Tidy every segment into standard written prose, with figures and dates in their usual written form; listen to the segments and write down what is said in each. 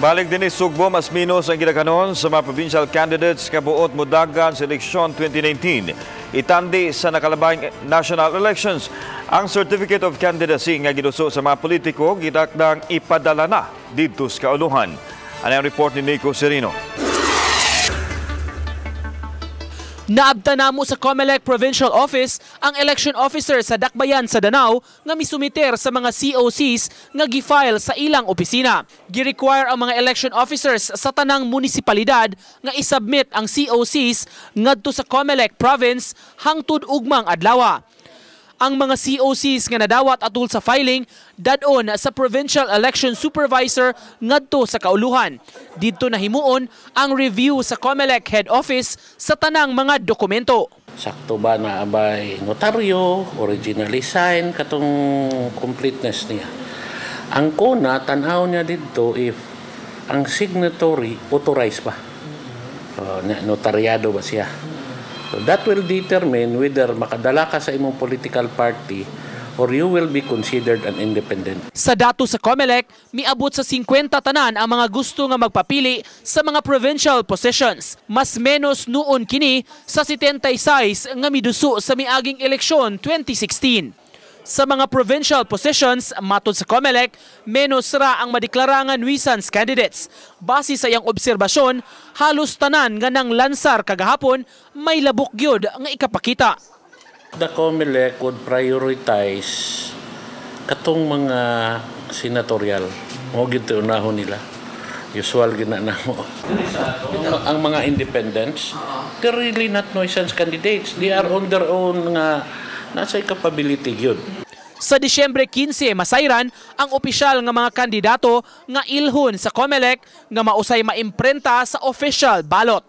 Balik dinhi Sugbo, mas menos ang gidaghanon sa mga provincial candidates kabuot mudagan sa eleksyon 2019. Itandi sa nakalabay national elections, ang Certificate of Candidacy nga giduso sa mga politiko gidakdang ipadala na didto sa kauluhan. Ano ang report ni Nico Serino? Naabta namo sa COMELEC Provincial Office ang election officer sa Dakbayan sa Danao nga misumiter sa mga COCs nga gifile sa ilang opisina. Gi-require ang mga election officers sa tanang munisipalidad nga isubmit ang COCs ngadto sa COMELEC Province hangtod ugmang adlaw. Ang mga COCs nga nadawat atul sa filing dadon sa Provincial Election Supervisor ngadto sa kauluhan. Didto nahimuon ang review sa COMELEC Head Office sa tanang mga dokumento. Sakto ba na abay notaryo, originally signed, katong completeness niya. Ang CONA, tan-aw niya dito if ang signatory authorized ba. Notaryado ba siya. So that will determine whether makadala ka sa imong political party or you will be considered an independent. Sa dato sa COMELEC, miabot sa 50 tanan ang mga gusto nga magpapili sa mga provincial positions. Mas menos noon kini sa 76 nga miduso sa miaging eleksyon 2016. Sa mga provincial positions, matod sa COMELEC, menos ra ang madeklara nga nuisance candidates. Base sa iyang obserbasyon, halos tanan nga nang lansar kagahapon may labok gyud nga ikapakita. The COMELEC would prioritize katong mga senatorial. Mao gyud unahon nila. Usual gyud na namo. Ang mga independents, they're really not nuisance candidates. They are on their own nga nasa capability gyud. Sa Disyembre 15, masayran ang opisyal nga mga kandidato nga ilhon sa COMELEC nga mausay maimprenta sa official ballot.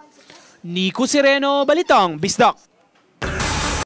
Nico Sireno, Balitang Bisdak.